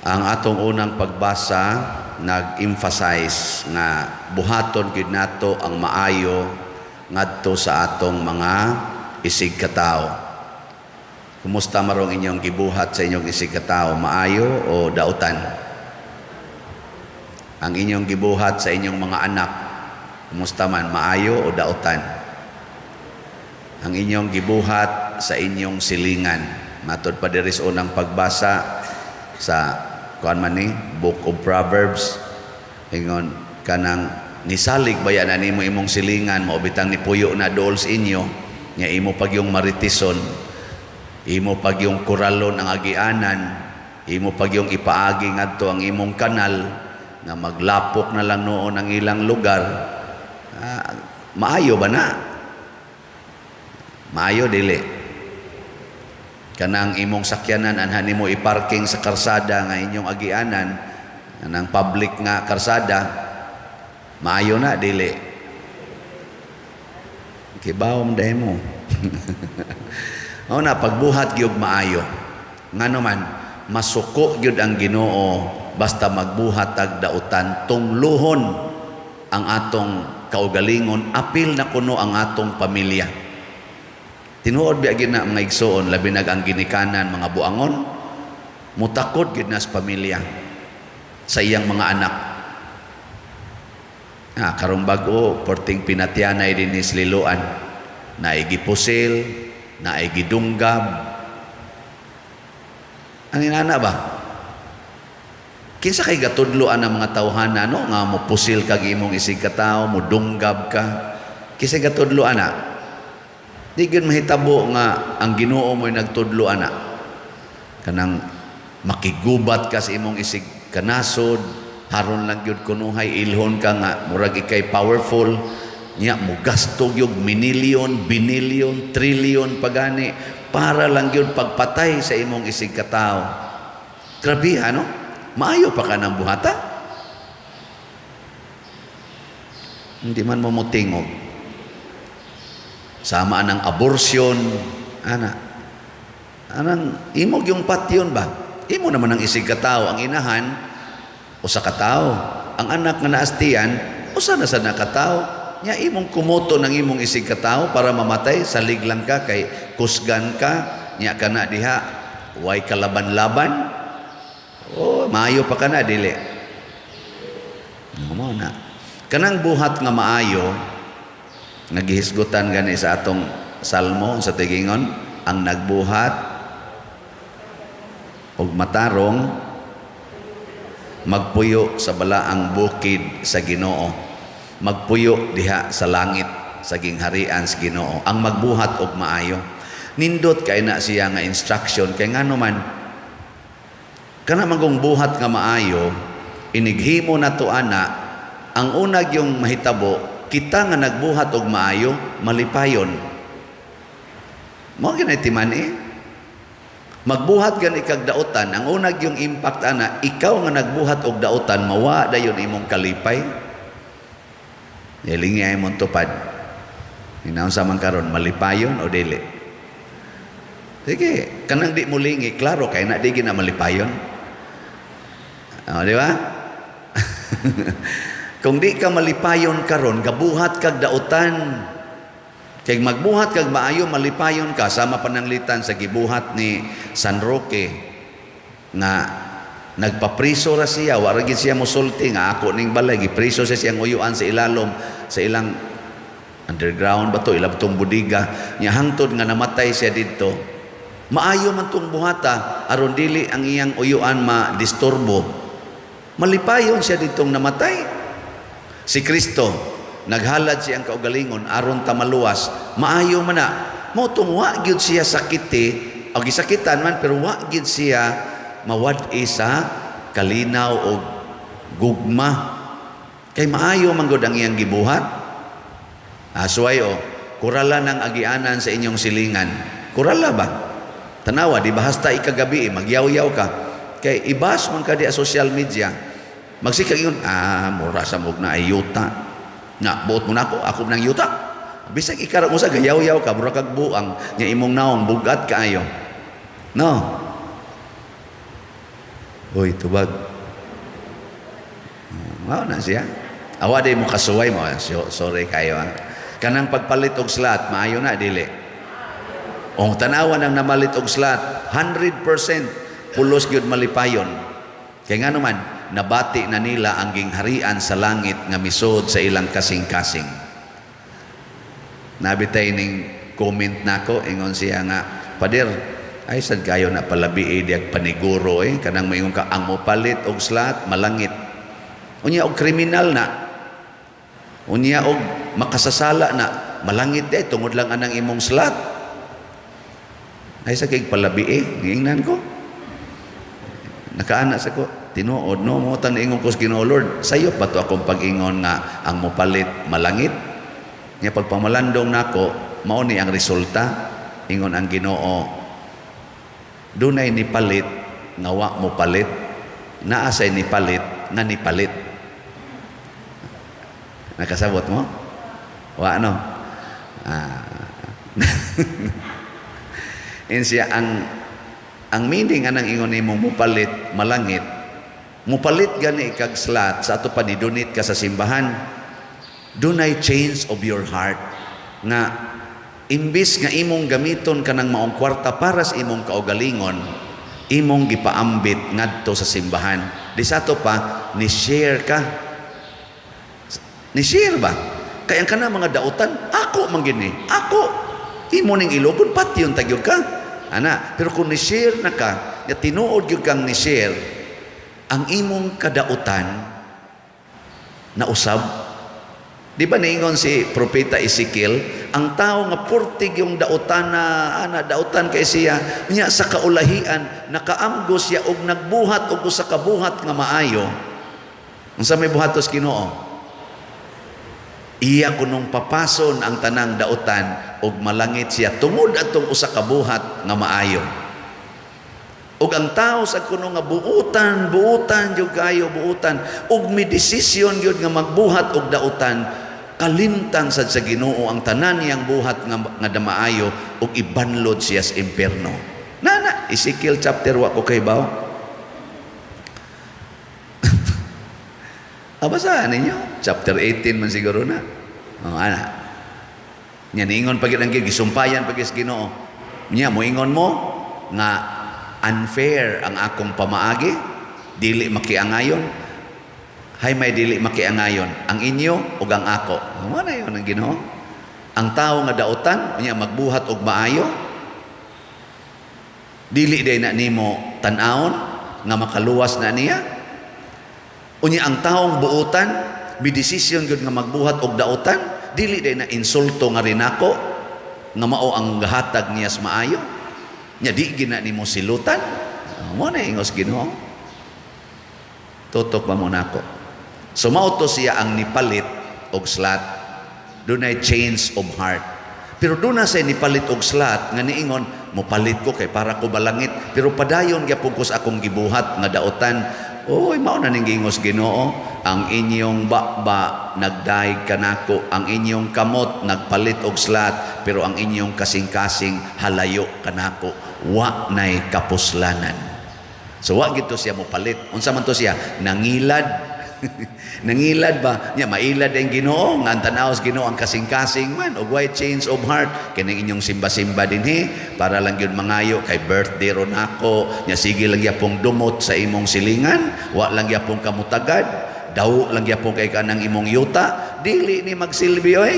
Ang atong unang pagbasa nag-emphasize nga buhaton gyud nato ang maayo ngadto sa atong mga isig katawo. Kumusta marong inyong gibuhat sa inyong isig katawo, maayo o dautan? Ang inyong gibuhat sa inyong mga anak, kumusta man, maayo o dautan? Ang inyong gibuhat sa inyong silingan, matod pa diri sa unang pagbasa sa kuan man ni Book of Proverbs, ingon kanang nisalig baya na nimo imong silingan, mao bitang nipuyo na dool sa inyo nya, imo pag yung maritison, imo pag yung kuralon ang agianan, imo pag yung ipaagi ngadto ang imong kanal nga maglapok na lang noon ang ilang lugar. Ah, maayo ba na? Maayo, dili? Kanang imong sakyanan, anha nimo i-parking sa karsada nga inyong agianan, anang public nga karsada, maayo na, dili? Kibawom dahil mo. Mao na, pagbuhat gyud maayo, ngano man masuko gyud ang Ginoo basta magbuhat tag dautan. Tungluhon ang atong kaugalingon, apil na kuno ang atong pamilya. Tinuod biya gyud na, mga igsoon, labi nag ang ginikanan, mga buangon, mutakod gyud na sa pamilya, sa iyang mga anak. Ah, karong bag-o, porting pinatyanay dinhi sa Liloan, naay gipusil, naay gidunggab. Ano nana ba? Kinsa kay gatudloan ang mga tawhana, no, nga mo pusil kag imong isig katawo, mo dunggab ka? Kinsa gatudlo ana? Di gyud mahitabo nga ang Ginoo mo'y nagtudlo ana. Kanang makigubat ka sa imong isig kanasod, haron lang gyud kunuhay ilhon ka nga murag ikay powerful nya, mo gasto gyud minilyon, binilyon, trilyon pagani para lang gyud pagpatay sa imong isig katawo. Grabe, ano? Maayo pa ka ng buhata? Hindi man mo motingog. Sama ang abortion, ana. Anang imog yung patyon ba? Imo naman ang isig katawo, ang inahan usa ka tawo. Ang anak nga naastian, usa na sa nakatawo. Nya imong kumoto ng imong isig katawo para mamatay, salig lang ka kay kusgan ka, nya kana diha way kalaban-laban. Oh, maayo pa kana, dili? Mo na. Kanang buhat nga maayo, nagihisgutan gani sa atong salmo sa tigingon, ang nagbuhat og matarong magpuyo sa balaang bukid sa Ginoo, magpuyo diha sa langit sa gingharian sa Ginoo ang magbuhat og maayo. Nindot kay na siya nga instruction, kay ngano man kana magong buhat nga maayo, inighimo nato ana, ang unag yung mahitabo, kita nga nagbuhat og maayo malipayon. Mao gyud timan eh. Magbuhat gani kag dautan, ang unag yung impact ana, ikaw nga nagbuhat og dautan, mawa dayon imong kalipay. Ilingi ay mong tupad. Hinaon sa man karon, malipayon o dili? Sige, kanang di mo lingi, klaro kay na di gina malipayon. O, di ba? Kung di ka malipayon karon, gabuhat kag dautan. Kay magbuhat kag maayo, malipayon ka. Sama pananglitan sa gibuhat ni San Roque nga nagpapriso ra siya, wa ra gid siya mosulti nga ako ning balay, gipriso siya siyang uyuan sa ilalom sa ilang underground ba to, ilang tong budiga nya, hangtod nga namatay siya didto. Maayo man tong buhata aron dili ang iyang uyuan ma-disturbo. Malipayon siya ditong namatay. Si Kristo, naghalad siyang kaugalingon aron ta maluwas. Maayo man na. Mo tong wa gyud siya sakiti, o gisakitan man, pero wa gyud siya mawad-i sa kalinaw o gugma. Kay maayo man gud ang iyang gibuhat. Asway o, kurala ng agianan sa inyong silingan. Kurala ba? Tanawa, di ba hasta ikagabi, eh, magyaw-yaw ka. Kay ibas man ka di sa social media. Magsikag yun, ah, mura sa mug na ay yuta. Na, buot mo na ako, ako nang yuta. Bisag ikara mo sa gayaw-yaw ka, mura kag buang, nya imong naong bugat kaayo. No. Uy, tubag. Mao na siya. Awa di mo kasuway mo. Sorry kayo ha. Kanang pagpalit og slot, maayo na dili? O tanawa nang namalit og slot, 100% pulos gyud malipayon. Kay nga naman, nabati na nila ang gingharian sa langit nga misod sa ilang kasing-kasing. Nabitay ning comment nako, ingon siya nga, "Pader, ay sad kayo na palabi diag paniguro eh, kanang moingon ka ang mopalit og slot malangit. Unya og kriminal na. Unya og makasasala na, malangit eh tungod lang anang imong slot." Ay sa kay palabi eh, giingnan ko. Nakaana sa ko, tinuod no mo tan ingon ko sa Ginoo, "Lord, sayo pa to akong pag-ingon nga ang mopalit malangit." Nya pagpamalandong nako, mao ni ang resulta. Ingon ang Ginoo, dunay nipalit nga wa mo palit, naa say nipalit nga nipalit. Nakasabot mo? Wa no? Ah. In siya ang meaning anang ingon nimo mupalit malangit, mupalit gani kag slot sa ato pa ni donate ka sa simbahan, dunay change of your heart nga imbis nga imong gamiton kanang maong kwarta para sa imong kaugalingon, imong gipaambit ngadto sa simbahan. Di sa ato pa ni share ka, ni share ba kay ang kana mga dautan ako man gini ako imo ning ilogon patyon tagyog ka ana. Pero kung ni share na ka nga tinuod gyud kang ni share, ang imong kadautan na usab. Di ba niingon si Propeta Ezekiel, ang tao nga purtig yung dautan na ana dautan kay siya nya sa kaulahian nakaamgo siya og nagbuhat og usa ka buhat nga maayo. Unsa may buhatos Ginoo? Iya kunong papason ang tanang dautan ug malangit siya tungod atong usa ka buhat nga maayo. Ug ang tao sa kuno nga buutan, buutan gyud kayo, buutan ug mi desisyon gyud nga magbuhat og dautan, kalimtan sad sa Ginoo ang tanan niyang buhat nga maayo ug ibanlod siya sa impierno. Nana Ezekiel chapter, wa ko kay baw. Abasahan ninyo. Chapter 18 man siguro na. Oh, ana. Nya niingon pagid ang gisumpayan pagid sa Ginoo. Nya moingon mo nga unfair ang akong pamaagi, dili makiangayon. Hay may dili makiangayon ang inyo ug ang ako. Mo na yun ang Ginoo. Ang tao nga dautan, nya magbuhat og maayo, dili day na nimo tan-awon nga makaluwas na niya. Unya ang taong buutan, bidesisyon gyud nga magbuhat og dautan, dili day na insulto nga rinako nga mao ang gahatag niya sa maayo. Nya di gina nimo silutan. Mo na ingos Ginoo. Tutok pa mo nako. So mao to siya ang nipalit og slot. Dunay change of heart. Pero doon na siya nipalit og slot nga niingon, mopalit ko kay para ko balangit. Pero padayon gyapon ko sa akong gibuhat nga dautan. Oy, mao na ning giingos Ginoo, ang inyong baba nagdaig kanako, ang inyong kamot nagpalit og slot, pero ang inyong kasing-kasing halayo kanako, wa nay kapuslanan. So wa gito siya mopalit. Unsa man to siya? Nangilad. Nangilad ba? Nya mailad ang Ginoo, nga ang tan-aw sa Ginoo ang kasing-kasing man og way change of heart kining inyong simba-simba dinhi para lang gyud mangayo kay birthday ron ako. Nya sige lang gyapong dumot sa imong silingan, wa lang gyapong kamutagad, daw lang gyapong kay kanang imong yuta, dili ni magsilbi oy.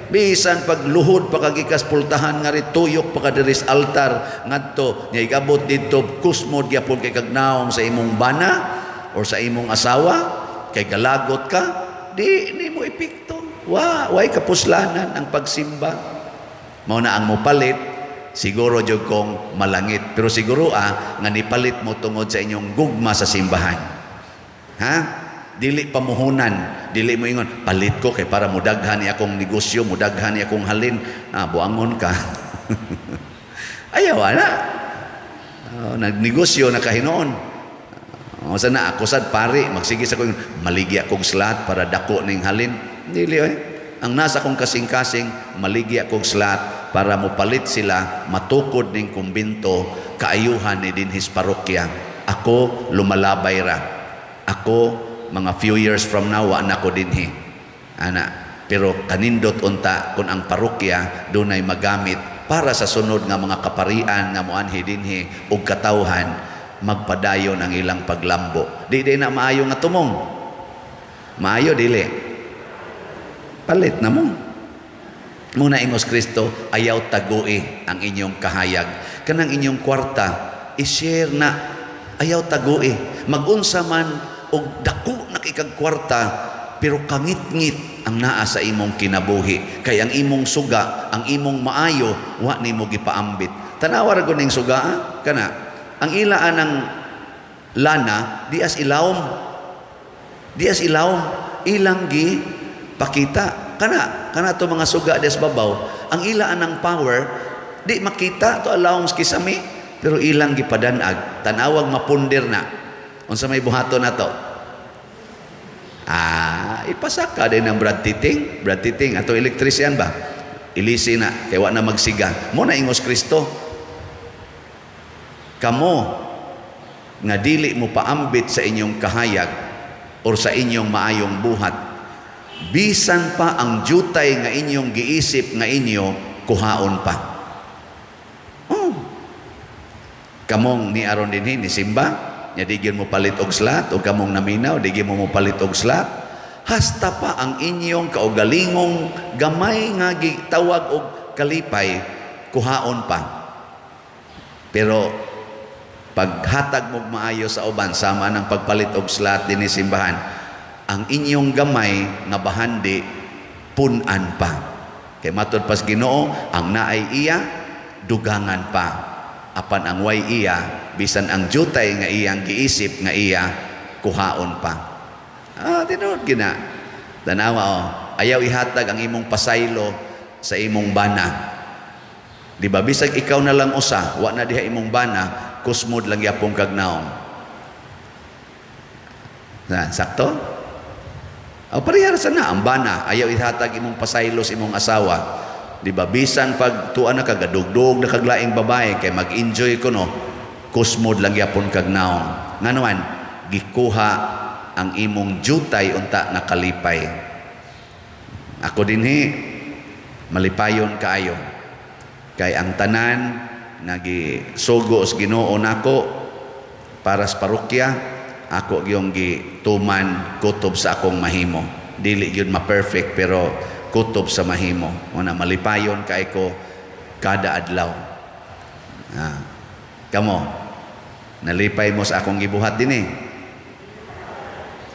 Bisan pagluhod pa kag ikas pultahan nga rituyok pa ka diri sa altar ngadto nya igabot didto kusmod gyapon kay kag naong sa imong bana or sa imong asawa kay galagot ka, di nimo epekto. Wa way kapuslanan ang pagsimba. Mao na ang mopalit siguro jud kong malangit, pero siguro nga nipalit mo tungod sa inyong gugma sa simbahan ha, dili pamuhunan, dili mo ingon palit ko kay para mudaghan ni akong negosyo, mudaghan ni akong halin. Ah, buangon ka. Ayaw ana. Oh, nagnegosyo na kahinoon. O sana ako sad pare magsige sa ko maligi akong slot para dako ning halin. Dili oy. Ang nasa kong kasing-kasing maligi akong slot para mopalit sila matukod ning kumbento kaayuhan ni dinhis parokya. Ako Ako lumalabay ra. Ako mga few years from now wa na ko dinhi. Ana, pero kanindot unta kung ang parokya dunay magamit para sa sunod nga mga kaparian nga moanhi dinhi ug katawhan magpadayon ang ilang paglambo. Di di na maayo nga tumong. Maayo dili. Palit na mo. Muna ingos Kristo, ayaw tagui ang inyong kahayag. Kanang inyong kwarta, i-share na. Ayaw tagui. Magunsa man og dako na kag kwarta, pero kangit-ngit ang naa sa imong kinabuhi. Kay ang imong suga, ang imong maayo, wa nimo gipaambit. Tanawa ra ning suga, ah? Kana. Ang ila anang lana, di as ilawom. Di as ilawom. Ilang gi pakita. Kana, kana to mga suga des babaw, ang ila anang power, di makita to alawom sa kisami, pero ilang gipadanag, tanawag mapunder na. Unsa may buhaton nato? Ah, ipasaka din ang Brad Titing, Brad Titing, ato electrician ba? Ilisi na, kay wa na magsiga. Mo na ingos Kristo. Kamo nga dili mo paambit sa inyong kahayag or sa inyong maayong buhat, bisan pa ang jutay nga inyong giisip nga inyo, kuhaon pa. Oh. Kamong ni aron dinhi ni simba, nya di gyud mo palit og slot o kamong naminaw, di gyud mo palit og slot. Hasta pa ang inyong kaugalingong gamay nga gitawag og kalipay, kuhaon pa. Pero paghatag mo maayo sa uban sama ng pagpalit og slot dinhi simbahan, ang inyong gamay nga bahandi pun-an pa. Kay matud pas Ginoo, ang naay iya dugangan pa. Apan ang way iya, bisan ang jutay nga iyang giisip nga iya, kuhaon pa. Ah, tinuod gina. Tanawa oh, ayaw ihatag ang imong pasaylo sa imong bana. Di ba bisag ikaw na lang usa, wa na diha imong bana, kusmod lang yapong kag naong. Na, sakto? O parehara sa na ang bana, ayaw ihatag imong pasaylo sa imong asawa. Di ba bisan pag tuan na kagadugdog na kaglaing babae kay mag-enjoy ko no, kusmod lang yapon kag naong. Ngano man gikuha ang imong jutay unta nga kalipay. Ako dinhi malipayon kaayo. Kay ang tanan nga gisugo sa Ginoo nako para sa parokya, ako gyung gituman kutob sa akong mahimo. Dili gyud ma-perfect pero kutob sa mahimo. Una malipayon kay ko kada adlaw. Ah. Kamo, nalipay mo sa akong gibuhat dinhi?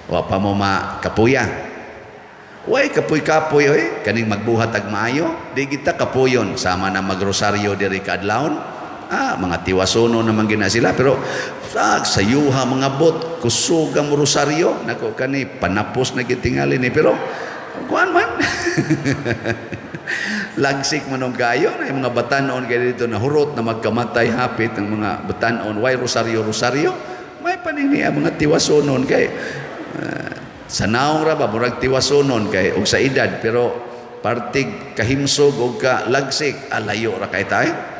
Wa pa mo makapuya. Way kapoy-kapoy oy, kaning magbuhat ag maayo, di kita kapuyon sama na magrosaryo diri kaadlawon. Ah, mga tiwasono naman gina sila pero sa sayuha mga bot kusog ang rosaryo nako, kani panapos na gitingali ni, pero kuan man lagsik man og kayo na yung mga batanon kay dito na hurot na magkamatay hapit ang mga batanon, way rosaryo rosaryo may panini ang mga tiwasonon kay sa naong ra ba murag tiwasonon kay og sa edad, pero partig kahimsog og ka lagsik alayo ra kay tayo.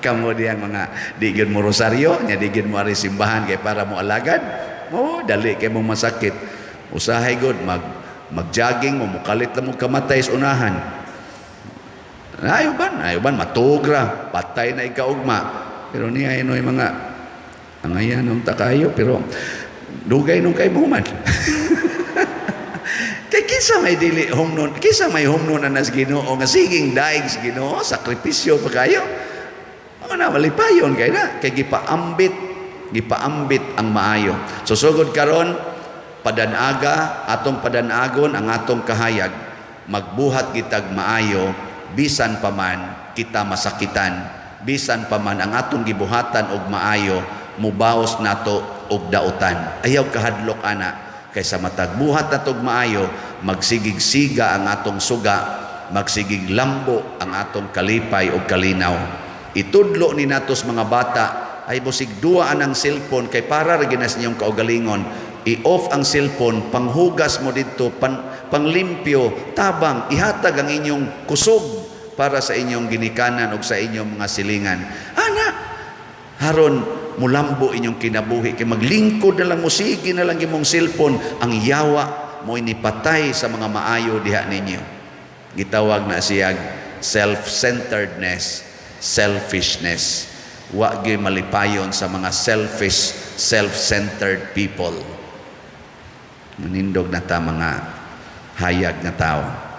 Kamo diyang mga di gyud mo rosaryo nya di gyud mo ari simbahan kay para mo alagad mo, dali kay mo masakit. Usahay gud mag magjogging mo, mukalit lang mo kamatay sa unahan. Ayo ban, ayo ban matugra, patay na ikaugma. Pero niya inoy mga angayan nung takayo, pero dugay nung kay mo man. Kay kinsa may dili humnon, kinsa may humnon na nas Ginoo nga siging daig sa Ginoo, sakripisyo pa kayo. O na malipayon kay na kay gipaambit, gipaambit ang maayo. So sugod karon padanaga, atong padanagon ang atong kahayag, magbuhat kitag maayo bisan pa man kita masakitan, bisan pa man ang atong gibuhatan og maayo mubaos nato og dautan. Ayaw kahadlok ana, kay sa matag buhat natog maayo, magsigig-siga ang atong suga, magsigig lambo ang atong kalipay og kalinaw. Itudlo ni natos mga bata ay busig duwa ang cellphone kay para ra ginas niyong kaugalingon. I-off ang cellphone, panghugas mo didto, panglimpyo, tabang, ihatag ang inyong kusog para sa inyong ginikanan o sa inyong mga silingan. Ana, Haron mulambo inyong kinabuhi kay maglingkod na lang mo, sige na lang imong cellphone. Ang yawa mo inipatay sa mga maayo diha ninyo. Gitawag na siya self-centeredness, selfishness. Wa gyud malipayon sa mga selfish, self-centered people. Manindog na ta, mga hayag nga tao.